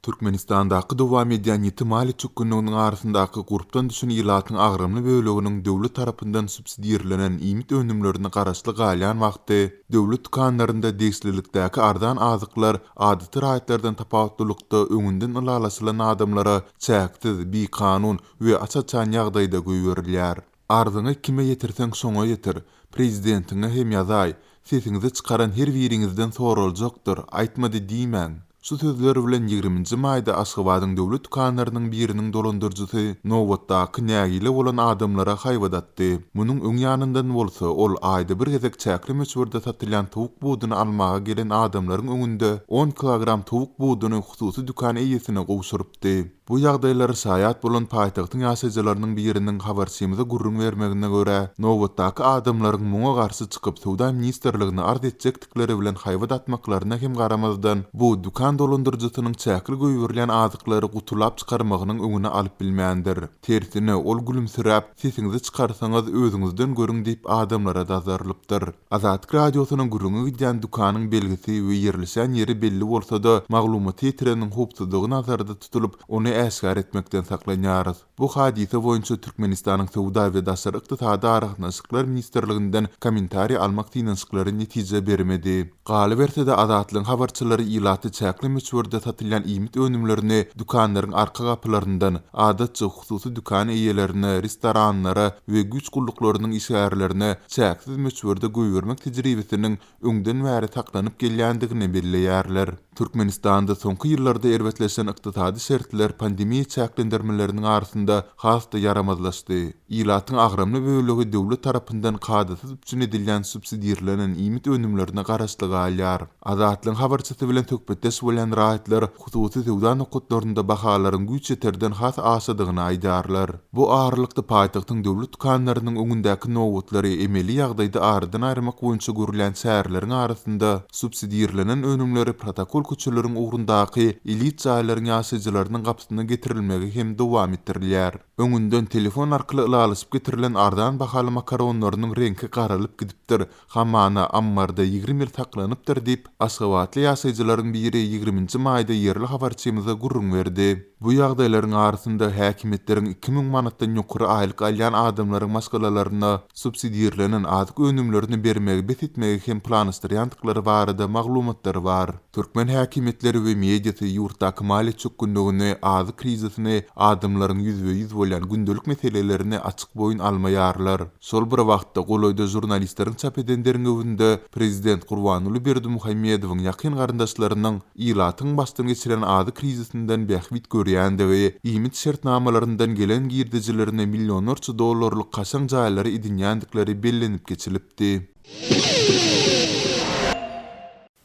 Türkmenistandaky dowam edýän ýiti maliýe çökgünliginiň arasyndaky gurpdan düşen ilatyň agramly böleginiň döwlet tarapyndan subsidirlenen iýmit önümlerine garaşly galýan wagty, döwlet dükanlarynda degişlilikdäki arzan azyklar adaty raýatlardan tapawutlylykda öňünden ylalaşylan adamlara çäksiz, bikanun we aç-açan ýagdaýda goýberilýär. Arzyňy kime ýetirseň şoňa ýetir, prezidentiňe hem ýazaý, sesiňizi çykaran her biriňizden soraljakdyr, aýtmady diýmäň. Şu sözler bilen ýigriminji maýda Aşgabadyň döwlet dükanlarynyň biriniň dolandyryjysy nobatdaky nägile bolan adamlara haýbat atdy. Munuň öň ýanyndan bolsa, ol aýda bir gezek çäkli möçberde satylýan towuk buduny almaga gelen adamlaryň öňünde on kilogram towuk buduny hususy dükan eýesine gowşurypdy. Bu ýagdaýlara şaýat bolan paýtagtyň ýaşaýjylarynyň biriniň habarçymyza gürrüň bermegine görä, nobatdaky adamlaryň muňa garşy çykyp, Söwda ministrligine arz etjekdikleri bilen haýbat atmaklaryna hem garamazdan, bu dükan dolandyryjysynyň çäkli goýberilýän azyklary gutulap çykarmagynyň öňüni alyp bilmändir. Tersine, ol gülümsiräp, Sesiňizi çykarsaňyz, özüňizden görüň diýip, adamlara dazarlypdyr. Azatlyk Radiosynyň gürrüňi gidýän dükanyň belgisi we ýerleşýän ýeri belli bolsa-da, maglumaty ýetireniň howpsuzlygy nazarda tutulyp, ony äşgär etmekden saklanýarys. Bu hadysa boýunça Türkmenistanyň Söwda we daşary ykdysady aragatnaşyklar ministrliginden kommentariý almak synanyşyklary netije bermedi. Galyberse-de, Azatlygyň habarçylary ilaty çäkli möçberde satylýan iýmit önümlerini dükanlaryň arka gapylaryndan, adatça, hususy dükan eýelerine, restoranlara we güýç gulluklarynyň işgärlerine çäksiz möçberde goýbermek tejribesiniň öňden bäri saklanyp gelýändigini belleýärler. Türkmenistanda soňky ýyllarda erbetleşen ykdysady şertler pandemiýa çäklendirmeleriniň arasynda has-da ýaramazlaşdy. Ilatyň agramly bölegi döwlet tarapyndan kadasyz üpjün edilýän subsidirlenen iýmit önümlerine garaşly galýar. Azatlygyň habarçysy bilen söhbetdeş bolýan raýatlar hususy söwda nokatlarynda bahalaryň güýç ýeterden has aşadygyny aýdýarlar. Bu aralykda paýtagtyň döwlet dükanlarynyň öňündäki nobatlary emeli ýagdaýda aradan aýyrmak boýunça görülýän çäreleriň arasynda subsidirlenen önümleri protokol köçeleriň ugrundaky elit jaýlaryň ýaşaýjylarynyň gapysyna getirilmegi hem dowam etdirilýär. Öňünden telefon arkaly ylalaşyp getirilen arzan bahaly makaronlarynyň reňki garalyp gidipdir, Hamana, ammarda 20 ýyl saklanypdyr diýip, aşgabatly ýaşaýjylaryň biri ýigriminji maýda ýerli habarçymyza gürrüň berdi. Bu ýagdaýlaryň arasynda, häkimiýetleriň 2000 manatdan ýokary aýlyk alýan adamlaryň maşgalalaryna subsidirlenen azyk önümlerini bermegi bes etmegi hem planlaşdyrýandyklary barada maglumatlar bar. Türkmen häkimiýetleri we mediasy ýurtdaky maliýe çökgünligini, azyk krizisini, adamlaryň ýüzbe-ýüz bolýan gündelik meselelerini açyk boýun almaýarlar. Şol bir wagtda, golaýda žurnalistleriň çap eden derňewinde prezident Gurbanguly Berdimuhamedowyň ýakyn garyndaşlarynyň ilatyň başdan geçiren azyk krizisinden bähbit görýändigi, iýmit şertnamalaryndan gelen girdejilerine millionlarça dollarlyk kaşaň jaýlary edinýändikleri bellenip geçilipdi.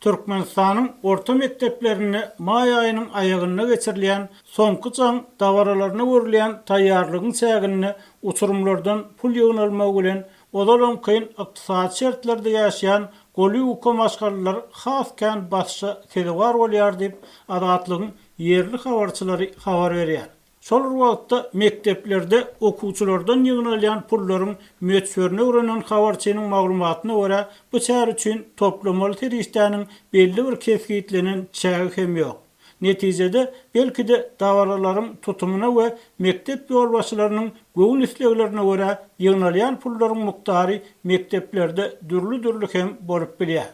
Türkmenistanyň orta mekdeplerinde maý aýynyň aýagynda geçirilýän Soňky jaň dabaralaryna görülýän taýýarlygyň çäginde uçurymlardan pul ýygnalmagy bilen ozalam kyn ykdysady şertlerde ýaşaýan goly ýuka maşgalalar has kän basyşa sezewar bolýar diýip, Azatlygyň ýerli habarçylary habar berýär. Şol bir wagtda, mekdeplerde okuwçylardan ýygnalýan pullaryň möçberini öwrenen habarçynyň maglumatyna görä, bu çäre üçin toplamaly serişdäniň belli bir kesgitlenen çägi hem ýok. Netijede, belki-de, dabaralaryň tutumyna we mekdep ýolbaşçylarynyň göwün isleglerine görä ýygnalýan pullaryň mukdary mekdeplerde dürli-dürli hem bolup bilýär.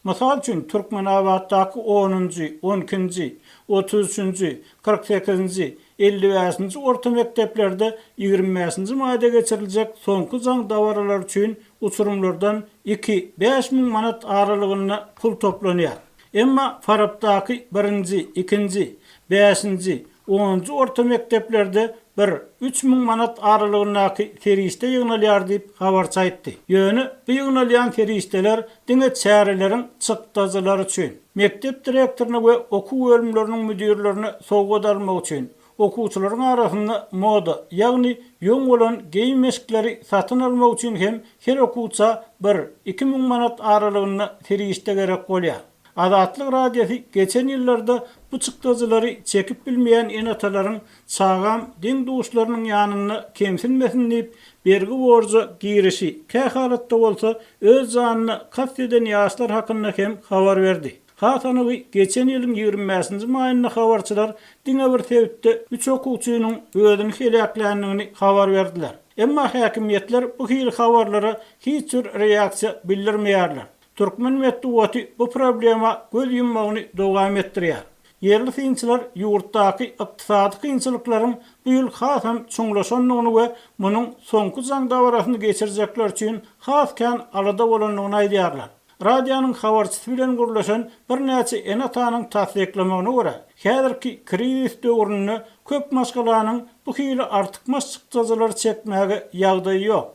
Mysal üçin, Türkmenabatdaky onunjy, on ikinji, 33-nji, 48-nji, 55-nji orta mekdeplerde 25-nji maýda geçiriljek Soňky jaň dabaralary üçin uçurymlardan iki, 5000 manat aralygynda pul toplanýar. Emma Farapdaky birinji, ikinji, bäşinji, onunjy orta mekdeplerde bir, 3000 manat aralygyndaky serişde ýygnalýar diýip, habarçy aýtdy. Ýöne bu ýygnalýan serişdeler diňe çäreleriň çykdajylary üçin, mekdep direktoryna we okuw bölümleriniň müdirlerine sowgat almak üçin, okuwçylaryň arasynda moda, ýagny ýoň bolan geýim-eşikleri satyn almak üçin hem her okuwça bir, 2000 manat aralygynda serişde gerek bolýar. Azatlyk Radiosy geçen ýyllarda bu çykdajylary çekip bilmeýän ene-atalaryň çagam deň-duşlarynyň ýanynda kemsinmesin diýip, bergi-borja girişi, kähalatda bolsa öz janyna kast eden ýaşlar hakynda hem habar berdi. Has anygy, geçen ýylyň 25-nji maýynda habarçylar diňe bir sebitde üç okuwçynyň özüni heläkländigini habar berdiler. Emma häkimiýetler bu hili habarlara hiç bir reaksiýa bildirmeýärler. Türkmen metbugaty bu problema göz ýummagyny dowam etdirýär. Ýerli synçylar ýurtdaky ykdysady kynçylyklaryň bu ýyl hasam çuňlaşandygyny we munuň soňky jaň dabarasyny geçirjekler üçin has kän alada bolandygyny aýdýarlar. Radionyň habarçysy bilen gürleşen birnäçe ene-atanyň tassyklamagyna görä, häzirki krizis döwründe köp maşgalanyň bu hili artykmaç çykdajylary çekmäge ýagdaýy ýok.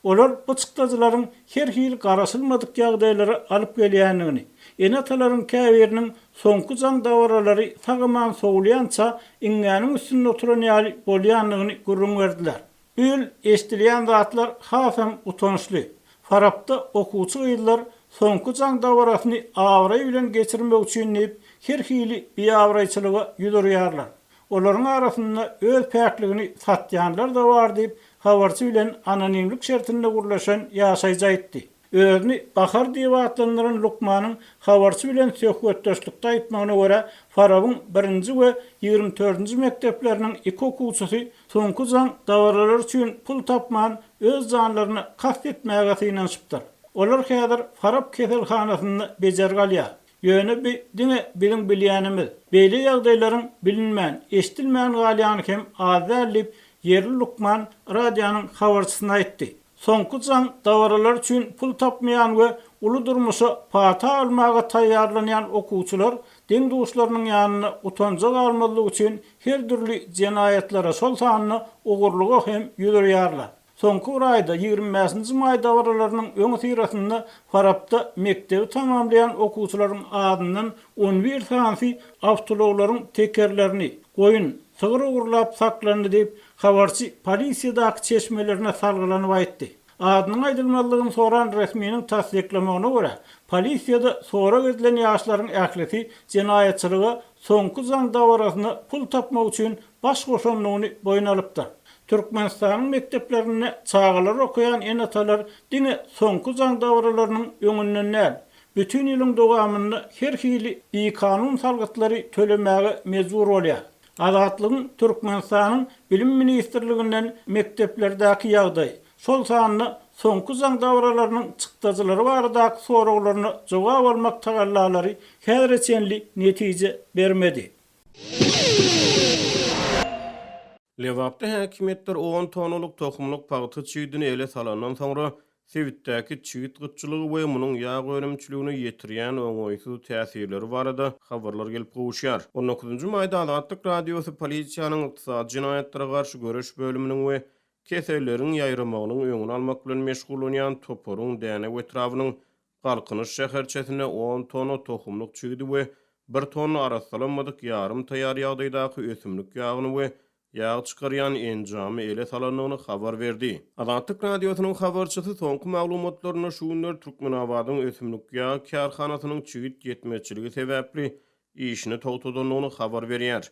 Olar bu çykdajylaryň her hili garaşylmadyk ýagdaýlara alyp gelýändigini, ene-atalaryň käbiriniň soňky jaň dabaralary sag-aman sowulýança iňňäniň üstünde oturan ýaly bolýandygyny gürrüň berdiler. Bu ýyl eşidilýän zatlar hasam utançly. Farapda okuwçy gyzlar soňky jaň dabarasyny abraý bilen geçirmek üçin diýip, her hili biabraýçylyga ýüz urýarlar. Olaryň arasynda öz päkligini satýanlar-da bar diýip, habarçy bilen anonimlik şertinde gürleşen ýaşaýjy aýtdy. Özüni Bahar diýip atlandyran lukmanyň habarçy bilen söhbetdeşlikde aýtmagyna görä, Farabyň birinji we 24-nji mekdepleriniň iki okuwçysy soňky jaň dabaralary üçin pul tapman, öz janlaryna kast etmäge synanyşypdyr. Olar häzir Farap keselhanasynda bejergi alýar. Ýöne bi diňe biziň bilýänimiz. Beýle ýagdaýlaryň bilinmän, eşidilmän galýany hem az däl diýip, ýerli lukman radionyň habarçysyna aýtdy. Soňky jaň dabaralar üçin pul tapmaýan we uly durmuşa pata almaga taýýarlanýan okuwçylar deň-duşlarynyň ýanynda utanja galmazlyk üçin her dürli jenaýatlara, şol sanda ogurlyga hem ýüz urýarlar. Soňky bir aýda, 25 nji maý dabaralarynyň öňüsyrasynda Farapda mekdebi tamamlaýan okuwçylaryň azyndan on bir sanysy awtoulaglaryň tekerlerini, goýun, sygyr ogurlap saklandy diýip, habarçy polisiýadaky çeşmelerine salgylanyp aýtdy. Adynyň aýdylmazlygyny soran resminiň tassyklamagyna görä, polisiýada sorag edilen ýaşlaryň ählisi jenaýatçylyga soňky jaň dabarasyna pul tapmak üçin baş goşandygyny boýun alypdyr. Türkmenistanyň mekdeplerinde çagalary okaýan ene-atalar diňe soňky jaň dabaralarynyň öňünden däl, bütin ýylyň dowamynda her hili bikanun salgytlary tölemäge mejbur bolýar. Azatlygyň Türkmenistanyň Bilim ministrliginden mekdeplerdäki ýagdaý, şol sanda soňky jaň dabaralarynyň çykdajylary baradaky soraglaryna jogap almak tagallalary häzire çenli netije bermedi. Lebapda häkimiýetler on tonnalyk tohumlyk pagta çigidini ele salandan soňra, sebitdäki çigit gytçylygy we munuň ýag önümçiligine ýetirýän oňaýsyz täsirleri barada habarlar gelip gowuşýar. On dokuzynjy maýda Azatlyk Radiosy polisiýanyň ykdysady jenaýatlara garşy göreş bölüminiň we keselleriň ýaýramagynyň öňüni almak bilen meşgullanýan toparyň Dänew etrabynyň Galkynyş şäherçesinde on tonna tohumlyk çigidi we bir tonna arassalanmadyk ýarym taýýar ýagdaýdaky ösümlik ýagyny we ýag çykarýan enjamy ele salandygyny habar berdi. Azatlyk Radiosynyň habarçysy soňky maglumatlarynda şu günler Türkmenabadyň ösümlik ýag kärhanasynyň çigit ýetmezçiligi sebäpli işini togtadandygyny habar berýär.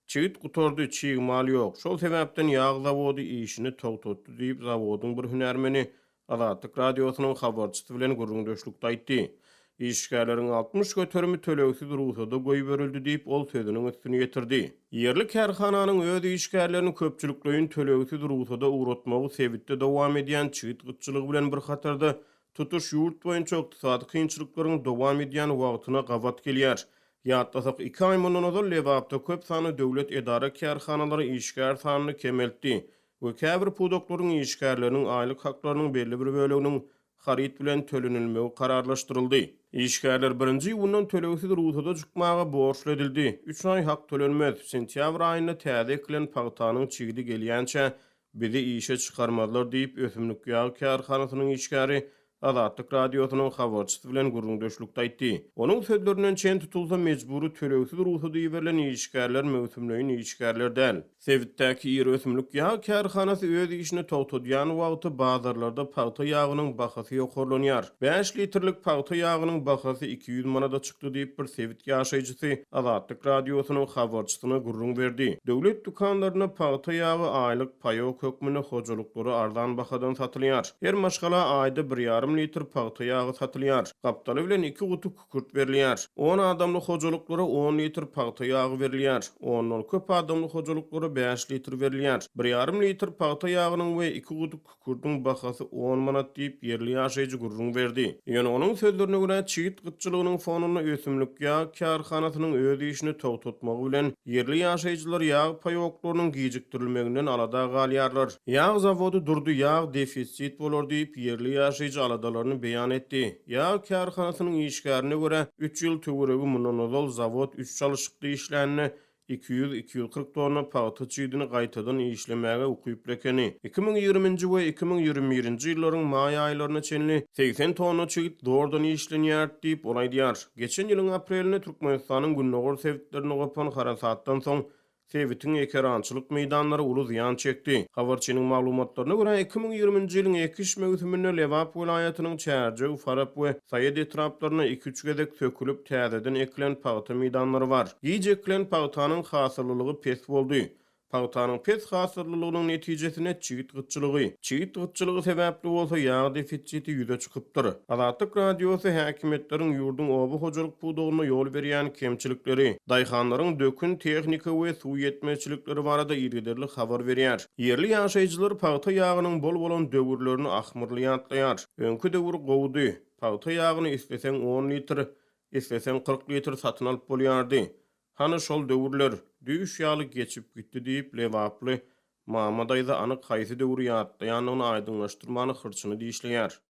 Çigit gutardy, çig mal ýok. Şol sebäpden ýag zawody işini togtatdy diýip, zawodyň bir hünärmeni Azatlyk Radiosynyň habarçysy bilen gürrüňdeşlikde aýtdy. Işgärleriň 60 göterimi tölegsiz rugsada goýberildi diýip, ol sözüniň üstüni ýetirdi. Ýerli kärhananyň öz işgärlerini köpçülikleýin tölegsiz rugsada ugratmagy sebitde dowam edýän çigit gytçylygy bilen bir hatarda, tutuş ýurt boýunça ykdysady kynçylyklaryň dowam edýän wagtyna gabat gelýär. Ýatlasak, iki aý mundan ozal Lebapda köp sanly döwlet edara-kärhanalary işgär sanyny kemeltdi we käbir pudaklaryň işgärleriniň aýlyk haklarynyň belli bir böleginiň haryt bilen tölenilmegi kararlaşdyryldy. Işgärler birinji iýundan tölegsiz rugsada çykmaga borçly edildi. Üç aý hak tölenmez. Sentýabr aýynda täze ekilen pagtanyň çigidi gelýänçä bizi işe çykarmazlar diýip, ösümlik ýag kärhanasynyň işgäri Azatlyk Radiosynyň habarçysy bilen gürrüňdeşlikde aýtdy. Onuň sözlerinden çen tutulsa, mejbury tölegsiz rugsada iberilen işgärler möwsümleýin işgärler däl. Sebitdäki iri ösümlik ýag kärhanasy öz işini togtadýan wagty bazarlarda pagta ýagynyň bahasy ýokarlanýar. Bäş litrlik pagta ýagynyň bahasy 200 manada çykdy diýip, bir sebit ýaşaýjysy Azatlyk Radiosynyň habarçysyna gürrüň berdi. Döwlet dükanlarynda pagta ýagy aýlyk paýok hökmünde hojalyklara arzan bahadan satylýar. Her maşgala aýda bir ýarym. ýarym litr pagta ýagy satylýar. Gapdaly bilen iki guty kükürt berilýär. On adamly hojalyklara on litr pagta ýagy berilýär. Ondan köp adamly hojalyklara bäş litr berilýär. Bir ýarym litr pagta ýagynyň we iki guty Kükürdiň bahasy on manat diýip, ýerli ýaşaýjy gürrüň berdi. Ýöne onuň sözlerine görä, çigit gytçylygynyň fonunda ösümlik ýag kärhanasynyň öz işini togtatmagy bilen, ýerli ýaşaýjylar ýag paýoklarynyň gijikdirilmeginden alada galýarlar. Ýag zawody durdy, ýag defisit bolar diýip, ýerli ýaşaýjy aladalaryny beýan etdi. Ýag kärhanasynyň işgärine görä, üç ýyl töweregi mundan ozal zawod üç çalyşykda işlände, 200, 240 tonna pagta çigidini gaýtadan işlemäge ukyply ekeni. 2020-nji we 2021-nji ýyllaryň maý aýlaryna çenli 80 tonna çigit zordan işlenýärdi diýip, ol aýdýar. Geçen ýylyň aprelinde Türkmenistanyň gündogar sebitlerinde gopan harasatdan soň sebitiň ekerançylyk meýdanlary uly zyýan çekdi. Habarçynyň maglumatlaryna görä, 2020-nji ýylyň ekiş möwsüminde Lebap welaýatynyň Çärjew, Farap we Saýat etraplarynda iki-üç gezek sökülip, täzeden ekilen pagta meýdanlary bar. Giç ekilen pagtanyň hasyllylygy pes boldy. Pagtanyň pes hasyllylygynyň netijesinde çigit gytçylygy, çigit gytçylygy sebäpli bolsa ýag defisiti ýüze çykypdyr. Azatlyk Radiosy häkimiýetleriň ýurduň oba hojalyk pudagynda ýol berýän kemçilikleri, daýhanlaryň dökün, tehnika we suw ýetmezçilikleri barada yzygiderli habar berýär. Ýerli ýaşaýjylar pagta ýagynyň bol bolan döwürlerini ahmyrly ýatlaýar. Öňki döwür gowudy. Pagta ýagyny isleseň on litr, isleseň 40 litr satyn alyp bolýardy. Hany şol döwürler, düýş ýaly geçip gitdi diýip, lebaply Mama daýza anyk haýsy döwri ýatlaýandygyny aýdyňlaşdyrman hyrçyny dişleýär.